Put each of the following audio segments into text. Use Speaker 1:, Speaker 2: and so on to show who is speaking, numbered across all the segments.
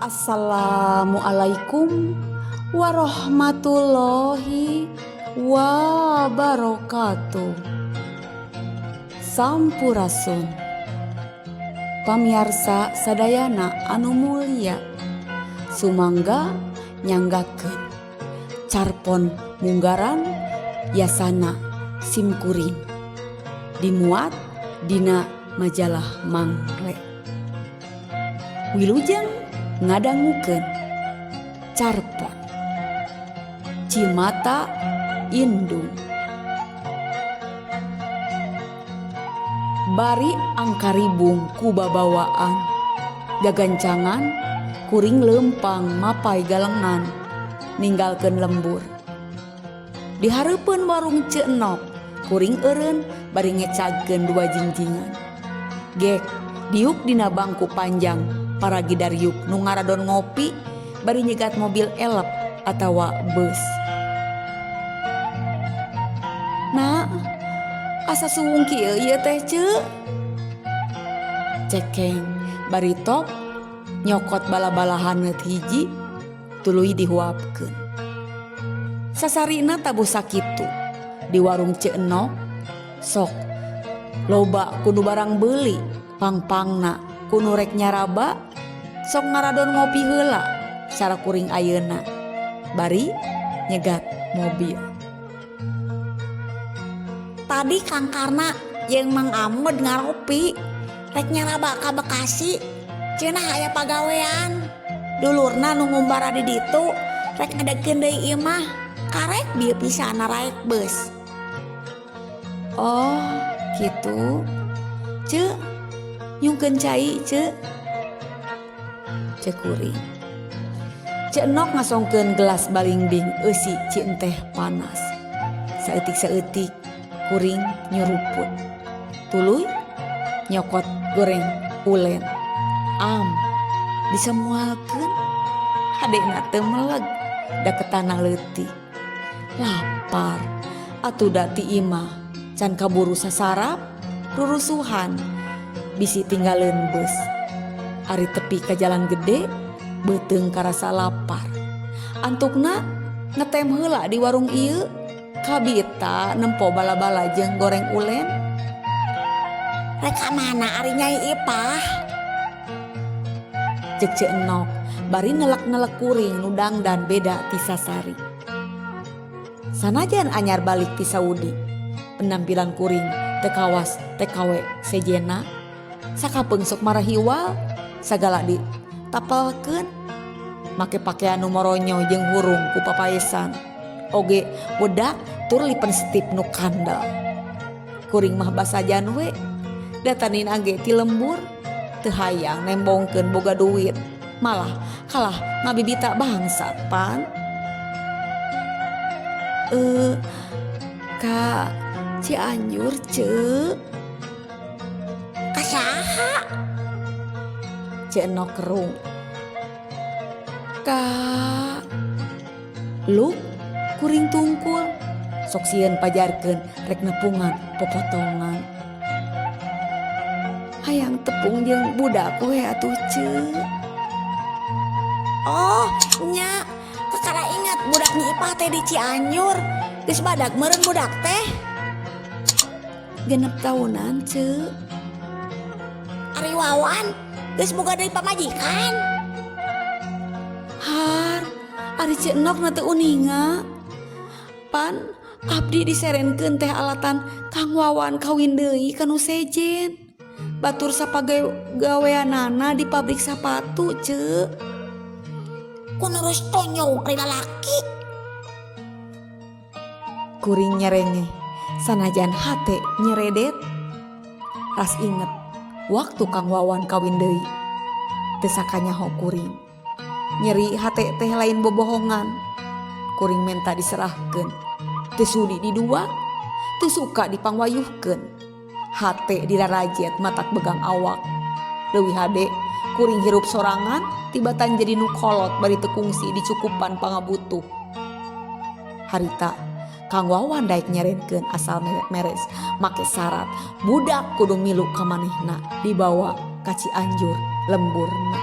Speaker 1: Assalamualaikum warahmatullahi wabarakatuh. Sampurasun. Pamiarsa sadayana anu mulia. Sumangga nyanggakeun carpon munggaran yasana simkuring dimuat dina majalah Mangle. Wilujeng ngadangukeun carpon Cimata Indung. Bari angkaribung ku babawaan gagancangan kuring leumpang mapay galengan ninggalkeun lembur. Di hareupeun warung Ceu Enok kuring eureun bari ngecagkeun dua jingjingan. Gek diuk dina bangku panjang paragi dariuk nu ngaradon ngopi bari nyegat mobil elep atawa beus. Nak, asa suwung kieu ieu teh ceu? Cekeng bari top nyokot bala-bala haneut hiji tuluy dihuapkeun. Sasarina tabuh sakitu di warung Ceu Enok sok loba ku nu barang beuli pangpangna ku nu rek nyaraba sok ngaradon ngopi heula cara kuring ayeuna bari nyegat mobil.
Speaker 2: Tadi Kang Karna jeung Mang Amed ngaropi rek nyaraba ka Bekasi cenah aya pagawean. Dulurna nu ngumbara di ditu rek ngadegkeun deui imah karek bieu pisan naraek beus.
Speaker 1: Oh gitu. Ceu nyungkeun cai ceu. Cek kuring. Ceu Enok ngasongkeun gelas balingbing eusi cienteh panas. Saeutik-saeutik kuring nyuruput. Tuluy nyokot goreng ulen. Am disamualkeun hadena teu meleg da ketana leutik. Lapar atuh da ti imah can kaburu sasarap rurusuhan bisi tinggaleun beus. Ari tepi ka jalan gede beuteung karasa lapar. Antukna ngetem heula di warung ieu kabita nempo bala-bala jeung goreng ulen.
Speaker 2: Rek ka mana ari Nyai Ipah?
Speaker 1: Cek Ceu Enok bari nelek-nelek kuring nu dangdan beda ti sasari. Sanajan anyar balik ti Saudi, penampilan kuring teu kawas TKW sejenna. Sakapeung sok marahiwal sagala ditapelkeun make pakean nu moronyo jeung hurung ku papaesan. Oge wedak tur lipenstip nu kandel. Kuring mah basajan we datanina ge ti lembur teu hayang nembongkeun boga duit malah kalah ngabibita bangsat pan. Ka Cianjur ceu.
Speaker 2: Ka saha?
Speaker 1: Ceu Enok kerung. Ka Luk kuring tungkul sok sieun pajarkeun rek nepungan popotongan. Hayang tepung jeung budak we atuh ceu.
Speaker 2: Oh nya kakara ingat budak Nyi Ipah teh di Cianjur. Geus badag meureun budak teh.
Speaker 1: 6 tahunan ceu.
Speaker 2: Ari Wawan geus boga deui pamajikan.
Speaker 1: Har ari Ceu Enok na teu uninga. Pan abdi diserenkeun teh alatan Kang Wawan kawin deui ka nu sejen. Batur sapagaweanana di pabrik sapatu ceu.
Speaker 2: Ku nurus tonyong ari lalaki.
Speaker 1: Kuring nyerengeh sanajan hate nyeredet. Ras inget waktu Kang Wawan kawin deui. Teu sakanyaho kuring. Nyeri hate teh lain bobohongan. Kuring menta diserahkeun. Teu sudi didua, teu suka dipangwayuhkeun. Hate dirarajet matak begang awak. Leuwih hade kuring hirup sorangan tibatan jadi nu kolot bari teu kungsi dicukupan pangabutuh. Harita Kang Wawan daek nyerenkeun asal meres make syarat budak kudu milu ka manehna dibawa ka Cianjur lemburna.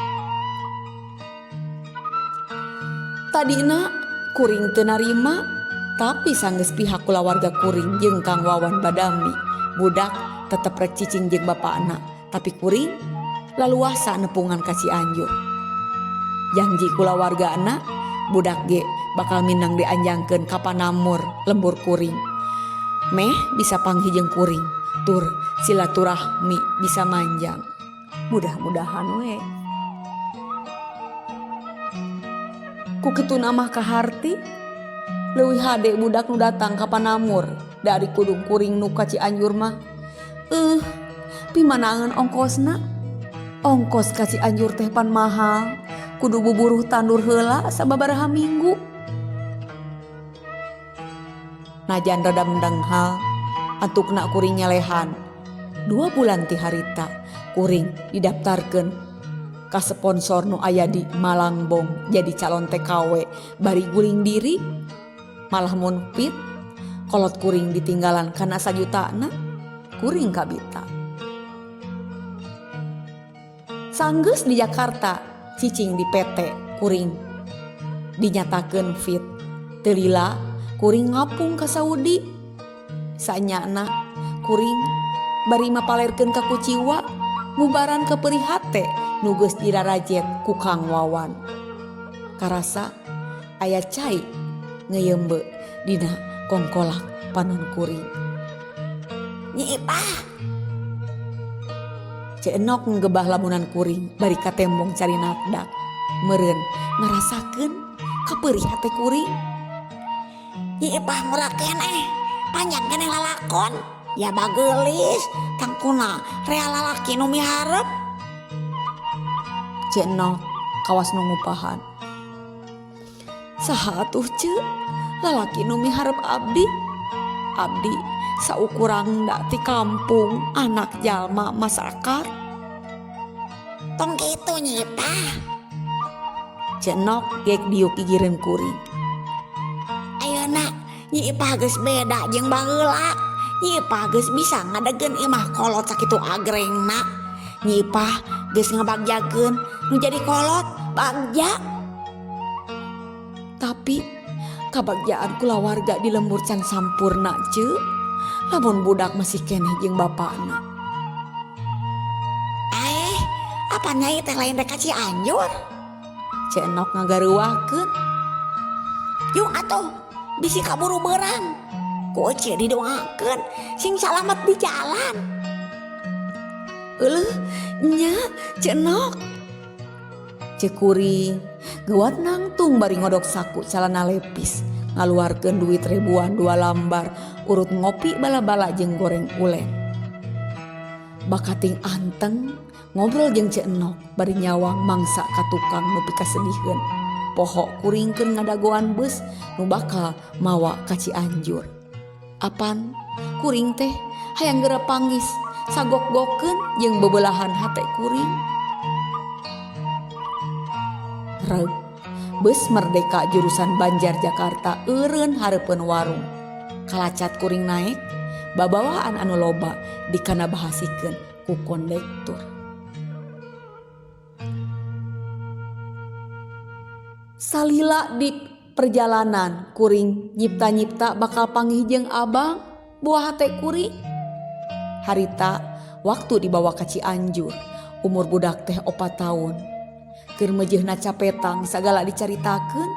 Speaker 1: Tadina kuring teu narima tapi sanggeus pihak kulawarga kuring jeung Kang Wawan badami budak tetep rek cicing jeung bapakna tapi kuring laluasa nepungan ka Cianjur. Janji kulawargana budak ge bakal mindang dianjangkeun ka panamur lembur kuring. Meh bisa panggih jeung kuring tur silaturahmi bisa manjang. Mudah-mudahan we. Ku kituna mah kaharti leuwih hade budak nu datang ka panamur dari kudung kuring nu ka Cianjur mah. Pimanaeun ongkosna? Ongkos ka Cianjur teh pan mahal. Kudu buburuh tandur heula sababaraha minggu. Najan rada mendenghal, antukna kuring nyalehan. 2 bulan ti harita kuring didaftarkeun ka sponsor nu aya di Malangbong jadi calon TKW bari guling diri malah mun fit kolot kuring ditinggalan kana sajutana kuring kabita. Sanggeus di Jakarta cicing di PT kuring dinyatakeun fit teu lila kuring ngapung ka Saudi sanyana kuring bari mapalerkeun ka kuciwa ngubaran ka perih hate nu geus dirarajet ku Kang Wawan. Karasa aya cai ngeyembe dina kongkolak panon kuring.
Speaker 2: Nyi Ipah.
Speaker 1: Ceu Enok nggebah lamunan kuring bari katembong cari nakdak. Meureun ngarasakeun kapeurih hate kuring.
Speaker 2: Nyi Ipah ngora keneh, panjang keneh lalakon. Ya bageulis, tangkuna rea lalaki nu miharep.
Speaker 1: Ceu Enok kawas nu ngupahan. Saha atuh ceu lalaki nu miharep abdi? Abdi saukurang da ti kampung anak jalma masyarakat.
Speaker 2: Tong kitu Nyi Ipah.
Speaker 1: Ceu Enok gek diuk gigireun kuring.
Speaker 2: Ayeuna Nyi Ipah geus beda jeung baheula. Nyi Ipah geus bisa ngadegeun imah kolot sakitu agrengna. Nyi Ipah geus ngabagjakeun nu jadi kolot bagja.
Speaker 1: Tapi kabagjaan kulawarga di lembur can sampurna ceu. Lamun budak masih keneh jeung bapakna.
Speaker 2: Aeh, apa nyai teh lain rek ka Cianjur?
Speaker 1: Ceu Enok ngagareuwahkeun.
Speaker 2: Yung atuh bisi kaburu beurang. Ku ece didoakeun sing salamet di jalan.
Speaker 1: Euleuh nya Ceu Enok. Ceu kuring geuwat nangtung bari ngodok saku calana lepis ngaluarkeun duit ribuan 2 lambar urut ngopi bala-bala jeung goreng ulen. Bakating anteng ngobrol jeung Ceu Enok bari nyawang mangsa ka tukang nu pikasedihkeun. Poho kuring keur ngadagoan beus nu bakal mawa ka Cianjur. Apan kuring teh hayang geura panggis sagok-gokeun jeung bebelahan hate kuring. Reug beus Merdeka jurusan Banjar Jakarta eureun hareupeun warung. Kalacat kuring naek babawaan anu loba dikana bahasikeun ku kondektur. Salila di perjalanan kuring nyipta-nyipta bakal panggih jeung abang buah hate kuring. Harita waktu dibawa ka Cianjur umur budak teh 4 tahun. Keur meujeuhna capetang sagala dicaritakeun,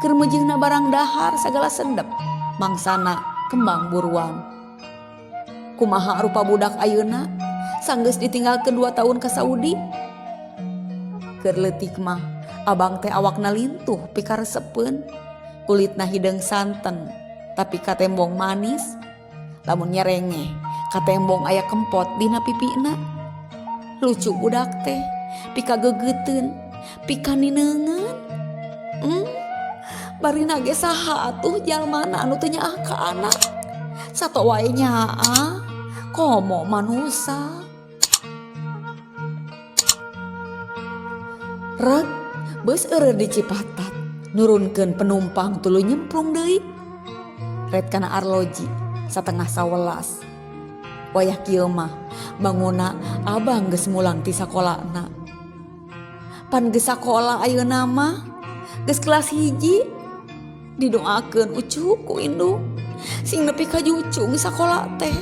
Speaker 1: keur meujeuhna barang dahar sagala sendep, mangsana kembang buruan. Kumaha rupa budak ayeuna sanggeus ditinggalkeun 2 tahun ka Saudi. Keur leutik mah abang teh awakna lintuh pikaresepeun, kulitna hideung santen tapi katembong manis. Lamun nyerengeh katembong aya kempot dina pipina. Lucu budak teh pikageugeuteun, pikanineungeun. Barina ge saha atuh jalmana anu teu nyaah ka anak. Sato wae nyaah, komo manusa. Reg beus eureun di Cipatat, nurunkeun penumpang tuluy nyemplung deui. Ret kana arloji 10:30. Wayah kieu mah banguna abang geus mulang ti sakolana. Pan geus sakola ayeuna mah Geus kelas 1 didoakeun Ucu ku indung sing nepi ka jucung sakola teh.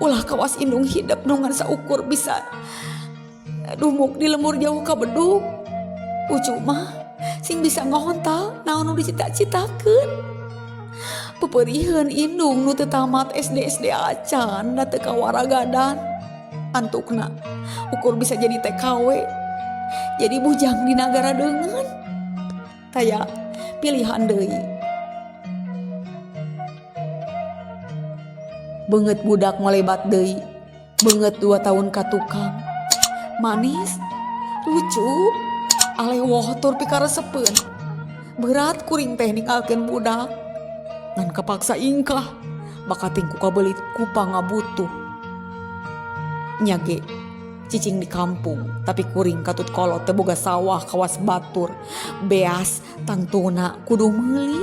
Speaker 1: Ulah kawas indung hidep nu ngan saukur bisa dumuk di lembur jauh ka bedug. Ucu mah sing bisa ngahontal naon nu dicita-citakeun. Peperiheun indung nu teu tamat SD SD acan da teu kawaragadan. Antukna ukur bisa jadi TKW. Jadi bujang di nagara deungeun. Taya pilihan deui. Beungeut budak ngolebat deui. Beungeut 2 tahun ka tukang. Manis, lucu, alewoh tur pikaresepeun. Berat kuring teh ninggalkeun budak. Ngan kapaksa ingkah, bakating ku kabelit ku pangabutuh. Nya ge cicing di kampung, tapi kuring katut kolot teu boga sawah kawas batur. Beas tangtuna kudu meuli.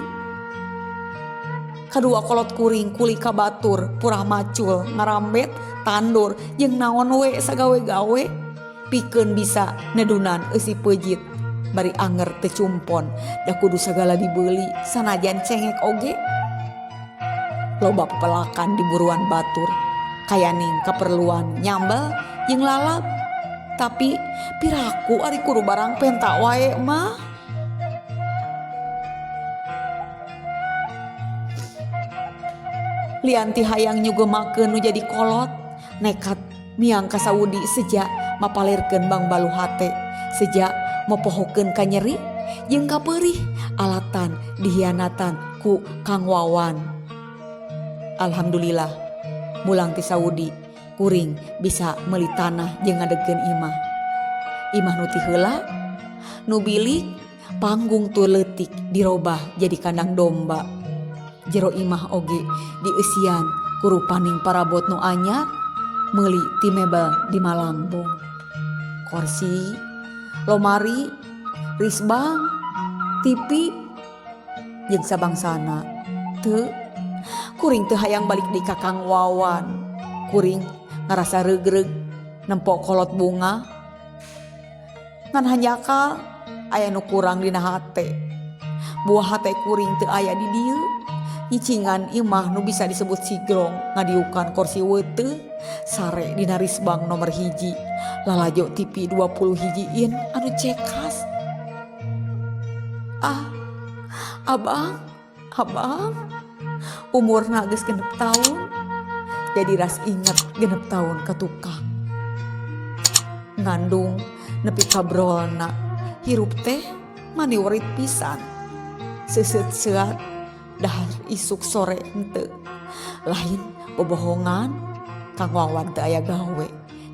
Speaker 1: Kadua kolot kuring kuli ka batur, purah macul, ngarambet, tandur, jeung naon we sagawe-gawe. Pikeun bisa nedunan eusi peujit, bari anger teu cumpon, da kudu sagala dibeuli sanajan cengek oge. Loba pepelakan di buruan batur, kayaning kaperluan nyambel jeung lalap. Tapi piraku ari kudu barang penta wae mah. Lianti hayang nyugemakeun nu jadi kolot, nekat miang ka Saudi seja mapalirkeun bangbalu hate, seja mopohokeun ka nyeri jeung kapeurih alatan dihianatan ku Kang Wawan. Alhamdulillah mulang ti Saudi kuring bisa meuli tanah jeung ngadegkeun imah. Imah nu ti heula nu bilik panggung tur leutik dirobah jadi kandang domba. Jero imah oge dieusian ku rupaning parabot nu anyar meuli ti mebel di Malangbong. Kursi, lomari, risbang, TV jeung sabangsana. Teu kuring teu hayang balik di ka Kang Wawan. Kuring ngarasa regreg nempo kolot bunga. Ngan hanjakal aya nu kurang dina hate. Buah hate kuring teu aya di dieu. Nyicingan imah nu bisa disebut sigrong ngadiukan kursi weuteuh sare dina risbang nomor 1 lalajo TV 20 hijiin anu cekas. Ah, abang, abang umurna geus 6 tahun jadi ras inget 6 tahun ka tukang. Ngandung nepi ka brolna hirup teh mani werit pisan. Seuseut-seuat dahar isuk sore henteu. Lain bobohongan Kang Wawan teu aya gawe.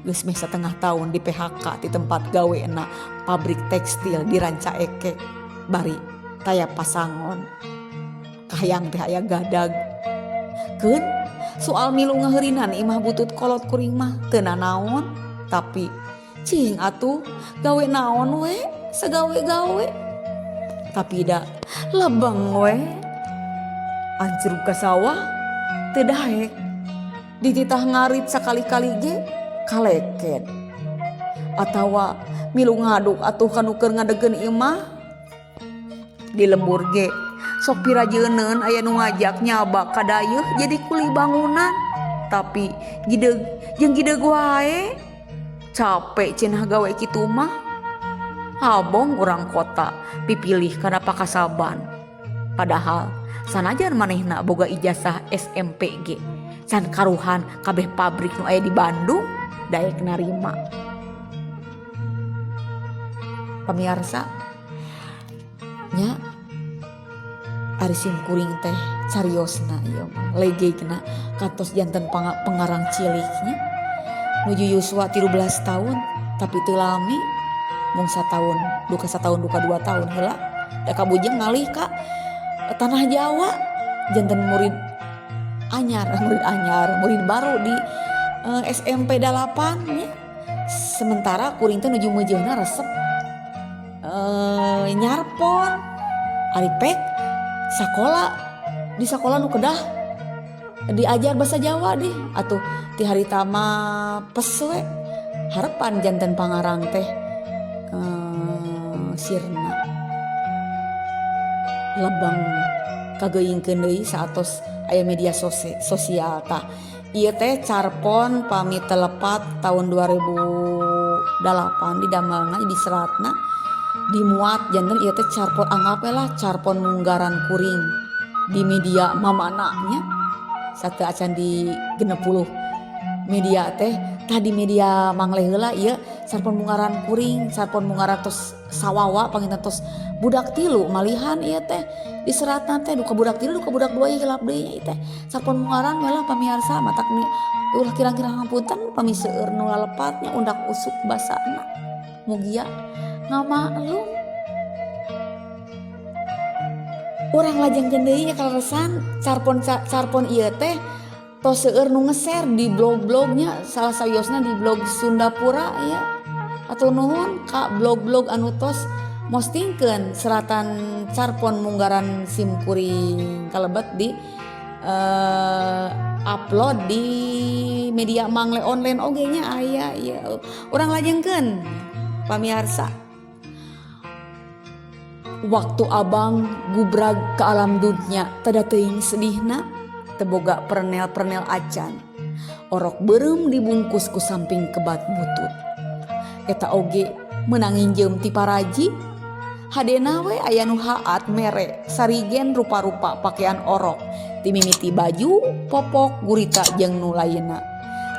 Speaker 1: Geus meh 1,5 tahun di PHK di tempat gawena pabrik tekstil di Rancaekek. Bari taya pasangon. Kahayang teh aya gadag. Keun soal milu ngaheurinan imah butut kolot kuring mah teu nanaon, tapi cing atuh gawe naon we sagawe-gawe. Tapi da lebeng we. Anjrug ka sawah teu daek. Dititah ngarit sakali-kali ge kaleket. Atawa milu ngaduk atuh kanu keur ngadegkeun imah. Di lembur ge sok pirajeuneun aya nu ngajak nyaba ka dayeuh jadi kuli bangunan. Tapi gideg jeung gideg wae. Capek cenah gawe kitu mah. Abong urang kota pipilih kana pakasaban. Padahal sanajan manehna boga ijazah SMPG can karuhan kabeh pabrik nu aya di Bandung daek narima. Pamiarsa nya ari sim kuring teh cariosna ieu mah legegna kantos janten pengarang ciliknya nuju yuswa 13 tahun tapi teu lami mung satahun duka satahun duka 2 tahun heula da kabujeng ngalih ka tanah Jawa janten murid anyar murid baru di SMP 8 nya. Sementara kuring teh nuju meujeuna resep nyarpon ari pek sakola di sakola nu kedah diajar bahasa Jawa deh atuh ti harita mah pes we harepan janten pangarang teh sirna. Lebeng kageuingkeun deui saatos aya media sosial tah. Ieu teh carpon pami telepat tahun 2008 didamelna diseratna dimuat janten ieu teh carpon anggap we lah carpon munggaran kuring di media mamana nya sateu acan di 60 media teh tah di media mangleh heula ieu carpon munggaran kuring carpon munggaran tos sawawa panginten tos budak tilu malihan ieu teh diseratna teh duka budak tilu duka budak dua hilap deui nya ieu teh carpon munggaran we lah pamiarsa matak ulah kirang-kirang hapunten pami seueur nu lalepat nya undak usuk basana mugia ngamaklum. Urang lajengkeun deui nya kaleresan carpon ieu teh tos seueur nu nge-share di blog-blognya salah sawiosna di blog Sundapura ya. Hatur nuhun ka blog-blog anu tos postingkeun seratan carpon munggaran sim kuring kalebet di upload di media mangle online oge nya aya ieu. Urang lajengkeun pamiarsa. Waktu abang gubrag ke alam dunya tada teuing sedihna teboga pernel-pernel acan. Orok beureum dibungkus ku samping kebat butut. Eta oge meunang nginjeum ti paraji. Hadena we aya nu haat mere sarigen rupa-rupa pakaian orok ti mimiti baju, popok, gurita jeung nu lainna.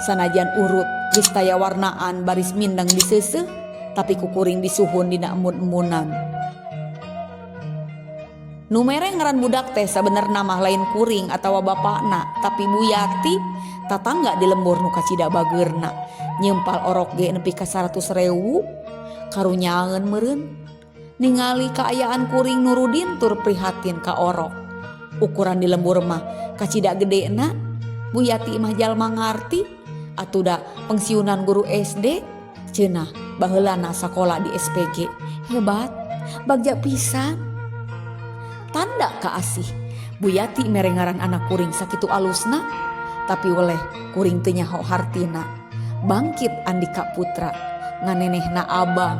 Speaker 1: Sanajan urut geus taya warnaan baris mindeng diseuseuh tapi kukuring disuhun dina embun-embunan. Nu mere ngaran budak teh sabenerna mah lain kuring atawa bapakna tapi Bu Yati tatangga di lembur nu kacida bageurna. Nyempal orok ge nepi ka 100.000 karunyaeun meureun. Ningali kaayaan kuring Nurudin tur prihatin ka orok. Ukuran di lembur mah kacida gedena. Bu Yati mah jalma ngarti atuda pensiunan guru SD cenah baheulana sakola di SPG. Hebat, bagja pisan. Tanda kaasih Bu Yati mere ngaran anak kuring sakitu alusna tapi weleh kuring teu nyaho hartina. Bangkit Andika Putra nganenehna abang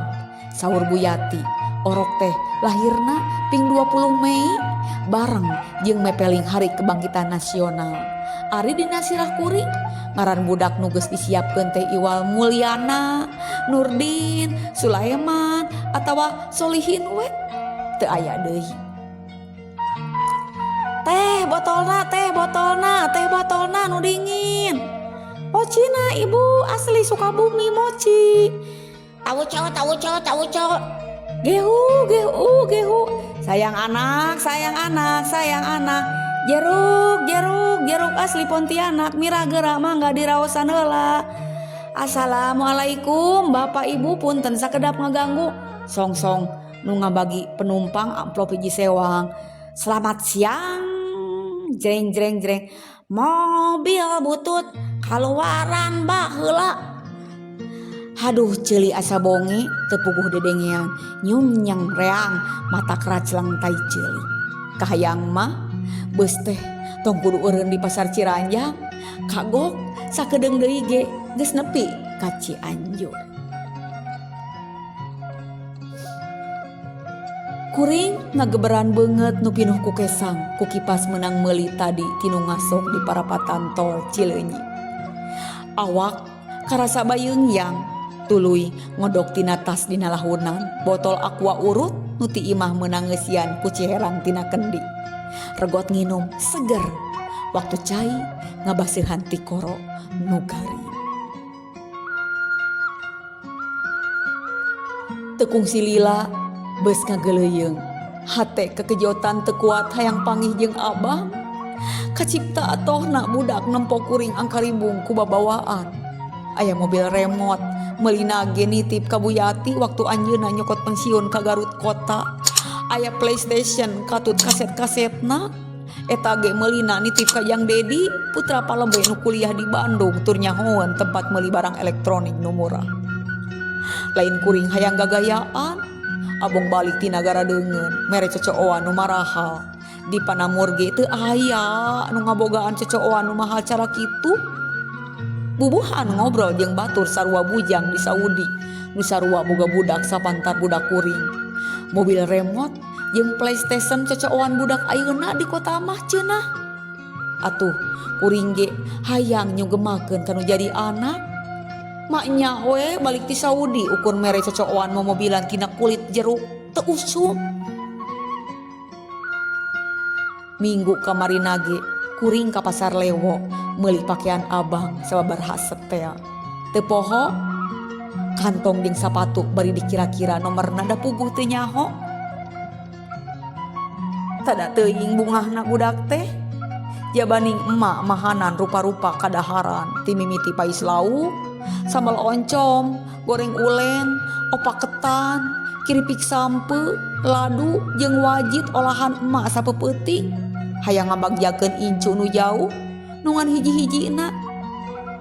Speaker 1: saur Bu Yati orok teh lahirna ping 20 Mei bareng jeung mepeling hari kebangkitan nasional. Ari dina sirah kuring ngaran budak nu geus disiapkeun teh Iwal Mulyana, Nurdin, Sulaiman atawa Solihin we teu aya deui. Teh botolna, teh botolna, teh botolna nu dingin. Mocina ibu asli Sukabumi moci.
Speaker 2: Tauco, tauco, tauco.
Speaker 1: Gehu, gehu, gehu. Sayang anak, sayang anak, sayang anak. Jeruk, jeruk, jeruk asli Pontianak. Mirah geura mangga diraosan heula. Assalamualaikum Bapak Ibu punten sakedap ngaganggu. Song-song nu ngabagi penumpang amplop hiji sewang. Selamat siang. Jreng jreng jreng.
Speaker 2: Mobil butut kaluaran baheula.
Speaker 1: Haduh ceuli asa bonge teu puguh dedengean nyumnyeng reang mata keraclang tai ceuli. Kahayang mah beus teh tong kudu eureun di pasar Ciranjang kagok sakedeung deui ge geus nepi ka Cianjur. Kuring ngageberan beungeut nu pinuh ku kesang ku kipas meunang meuli tadi tinu ngasok di parapatan tol Cileunyi. Awak karasa bayeung-yang tuluy ngodok tina tas dina lahunan botol aqua urut nu ti imah meunang ngeusian ku ciherang tina kendi. Regot nginum seger waktu cai ngabaseuhan tikoro nu garing. Teu kungsi lila beus ngageleuyeung hate kekejotan teu kuat hayang pangih jeung abang. Kacipta atohna budak nempo kuring angkaribung ku babawaan. Aya mobil remote meulina ge nitip ka Bu Yati waktu anjeunna nyokot pensiun ka Garut kota. Aya PlayStation katut kaset-kasetna eta ge meulina nitip ka Jang Dedi putra palembe nu kuliah di Bandung tur nyahoeun tempat meuli barang elektronik nu murah. Lain kuring hayang gagayaan abong balik ti nagara deungeun mere cocooan nu marahal. Di Panamur ge teu aya nu ngabogaan cocooan nu mahal cara kitu. Bubuhan ngobrol jeung batur sarua bujang di Saudi nu sarua boga budak sapantar budak kuring. Mobil remote Jeung playstation cocokan budak ayeuna di kota mah cenah. Atuh kuring ge hayang nyugemakeun ka nu jadi anak. Maknya we balik ti Saudi ukur mere cocokan momobilan tina kulit jeruk teu usum. Minggu kamarina ge kuring ka pasar Lewo meuli pakaian abang sababaraha setel. Teu poho kantong jeung sapatu bari dikira-kira nomerna da puguh teu nyaho. Tada teuing bungahna budak teh. Jabaning emak mahanan rupa-rupa kadaharan ti mimiti pais lauk, sambal oncom, goreng ulen, opak ketan, kiripik sampe, ladu jeung wajit olahan emak sapeupeutih. Hayang ngabagjakeun incu nu jauh, nu ngan hiji-hijina.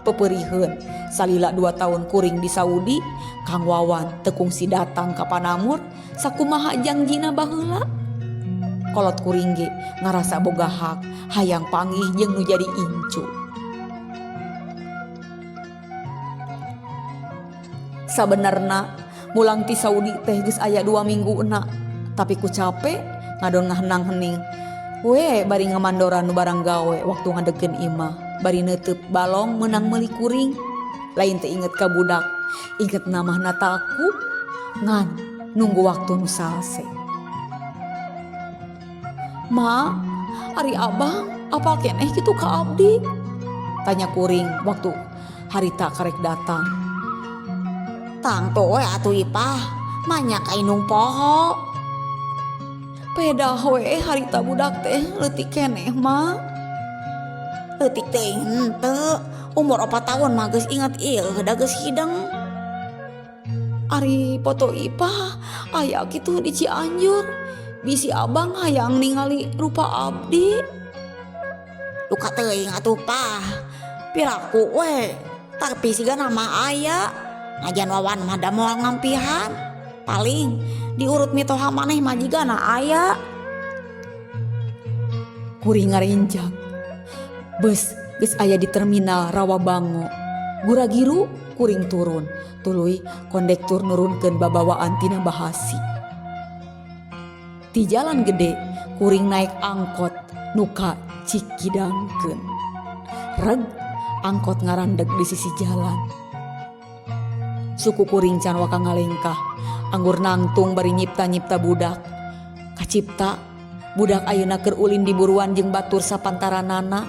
Speaker 1: Peperiheun salila 2 tahun kuring di Saudi, Kang Wawan teu kungsi datang ka Panamur sakumaha jangjina baheula. Kolot kuring ge ngarasa boga hak hayang panggih jeung nu jadi incu. Sabenerna mulang ti Saudi teh geus aya 2 minggu na, tapi ku cape ngadon ngahenang hening. We bari ngamandoran nu barang gawe waktu ngadegkeun imah, bari neuteub balong meunang meuli kuring. Lain teh inget ka budak, inget namahna taku ngan nunggu waktu nu salse. Ma, ari abang apa keneh kitu ka abdi? Tanya kuring waktu harita karek datang.
Speaker 2: Tangtu we atuh Ipah, manya ka indung poho.
Speaker 1: Pedah we harita budak teh leutik keneh ma.
Speaker 2: Leutik teuing henteu, umur 4 tahun mah geus inget ieu da geus hideng.
Speaker 1: Ari foto Ipah aya kitu di Cianjur. Bisi abang hayang ningali rupa abdi.
Speaker 2: Duka teuing atuh Pah. Piraku we, tapi siga nama aya. Ngajan Wawan mah da moal ngampihan. Paling diurut mitoha maneh mah jigana aya.
Speaker 1: Kuring ngarinjak. Bus geus aya di terminal Rawabango. Gura-giru kuring turun. Tuluy kondektur nurunkeun babawaan tina bahasi. Di jalan gede kuring naik angkot nuka Cikidangkeun. Reg angkot ngarandeg di sisi jalan. Suku kuring can waka ngalengkah, anggur nangtung bari nyipta-nyipta budak. Kacipta budak ayeuna keur ulin di buruan jeung batur sapantaranana.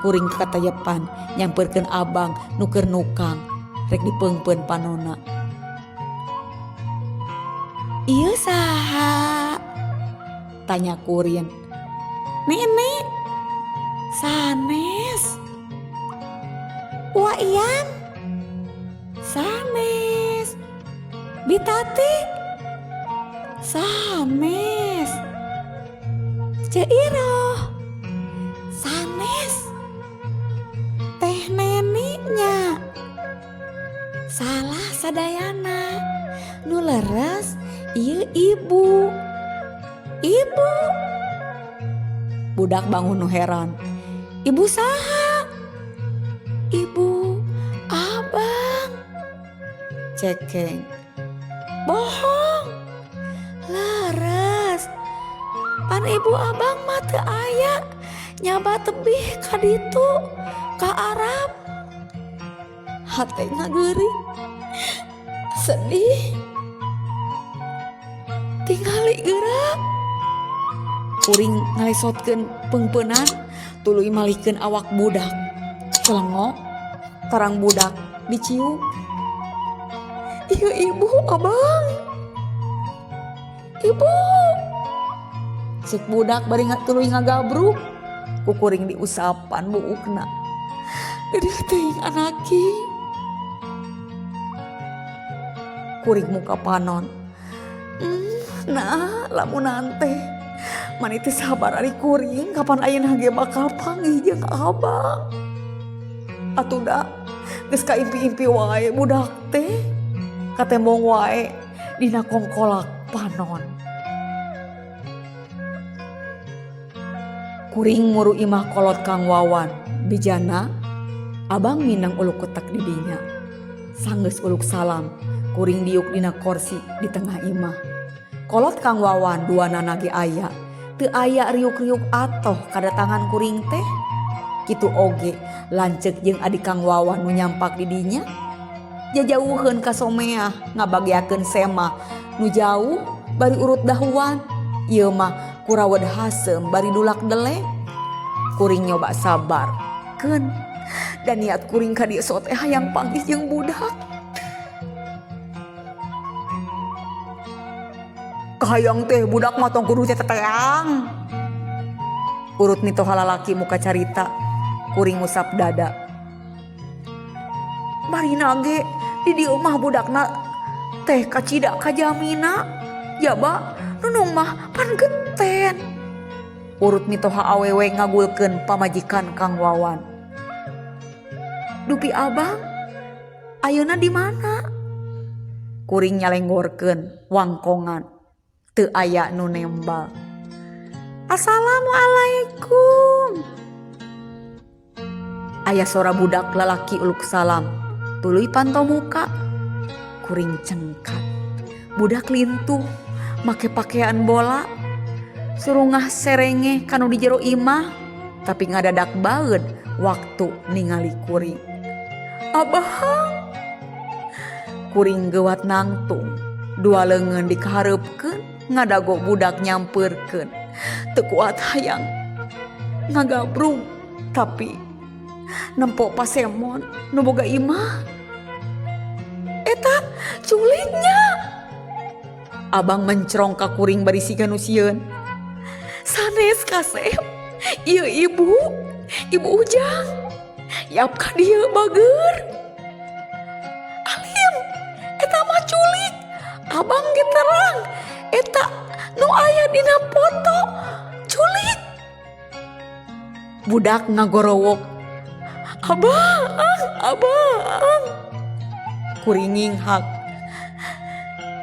Speaker 1: Kuring katayepan nyamperkeun abang nu keur nukang rek dipeungpeun panona. Ieu saha? Tanya kuring. Nenek. Sanes.
Speaker 2: Wa Ian.
Speaker 1: Sanes. Bitati. Sanes. Ceiroh.
Speaker 2: Sanes. Teh neneknya.
Speaker 1: Salah sadayana. Nu leres ieu ibu. Ibu. Budak bangun nu heran. Ibu saha? Ibu abang. Cekeng. Bohong. Leres. Pan ibu abang mah teu aya. Nyaba tebih ka ditu ka Arab. Hate ngageuring. Sedih. Tingali geura. Kuring ngalesotkeun peungpeunan tuluy malihkeun awak budak. Celengok tarang budak dicium. Ieu ibu abang. Ibu. Cek budak bari tuluy ngagabruk. Ku kuring diusapan buukna. Deudeuh teuing anaki. Kuring muka panon. Nah, lamun teh mani teu sabar ari kuring kapan ayeuna ge bakal panggih jeung abang. Atuh da geus kaimpi-impi wae budak teh. Katembong wae dina kongkolak panon. Kuring muru imah kolot Kang Wawan bijana abang minang uluk kotak di dinya. Sanggeus uluk salam kuring diuk dina korsi di tengah imah. Kolot Kang Wawan duanana ge aya. Teu aya riuk-riuk atoh kadatangan kuring teh. Kitu oge lanceuk jeung adik Kang Wawan nu nyampak di dinya. Jajauheun ka someah ngabageakeun semah nu jauh bari urut dahuan. Ieu mah kurawed haseum bari dulak delek. Kuring nyoba sabar keun da niat kuring ka dieu sok teh hayang panggih jeung budak. Kahayang teh budak mah tong kudu teteang. Urut mitoha lalaki muka carita, kuring ngusap dada. Marina ge di dieu mah budakna teh kacida kajamina. Jaba nunung mah pan geten. Urut mitoha awewe ngagulkeun pamajikan Kang Wawan. Dupi abang ayeuna di mana? Kuring nyalenggorkeun wangkongan. Teu aya nu nembal. Assalamualaikum. Aya sora budak lalaki uluk salam. Tuluy panto muka. Kuring cengkat. Budak lintuh make pakaian bola. Surungah serenge kanu di jero imah, tapi ngadadak baeud waktu ningali kuring. Abang. Kuring geuwat nangtung. Dua leungeun dikahareupkeun. Ngadago budak nyampeurkeun. Teu kuat hayang ngagabrug tapi nempo pasemon nu boga imah. Eta culiknya. Abang mencrong ka kuring bari siga nu sieun. Sanes kasep. Ieu ibu, ibu Ujang. Yap ka dieu bager. Alim, eta mah culik. Abang ge terang. Eta nu aya dina foto culik. Budak ngagorowok. Abang, abang. Kuring nginghak.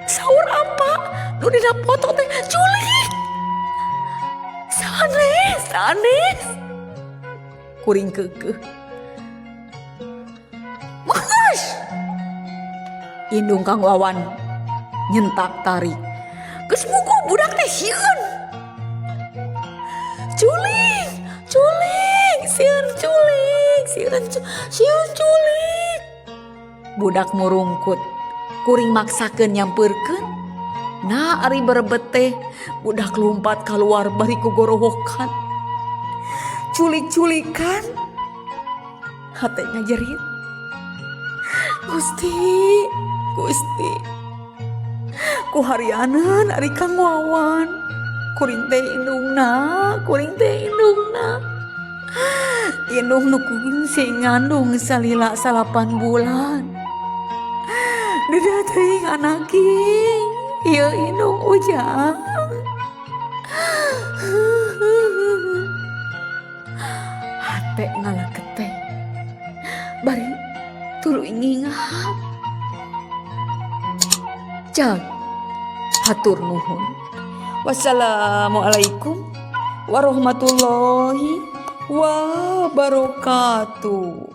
Speaker 1: Saur apa nu dina foto teh culik. Sanes, sanes. Kuring keukeuh. Makas. Indung Kang Wawan nyentak tarik. Geus muku budak teh sieun. Culik, culik, sieun culik, sieun sieun culik. Budak murungkut, kuring maksakeun nyampeurkeun. Nah ari berebet teh, budak lumpat kaluar bari ku gorowokan. Culik-culikan. Hate ngajerit. Gusti, Gusti. Ku harianeun ari Kang Wawan. Kuring teh indungna, kuring teh indungna. Indung nu sing ngandung salila 9 bulan. Duda teuing anak ieu indung Ujang. Hate ngalaketeh. Bari tuluy ngingat. Cag hatur nuhun. Wassalamualaikum warahmatullahi wabarakatuh.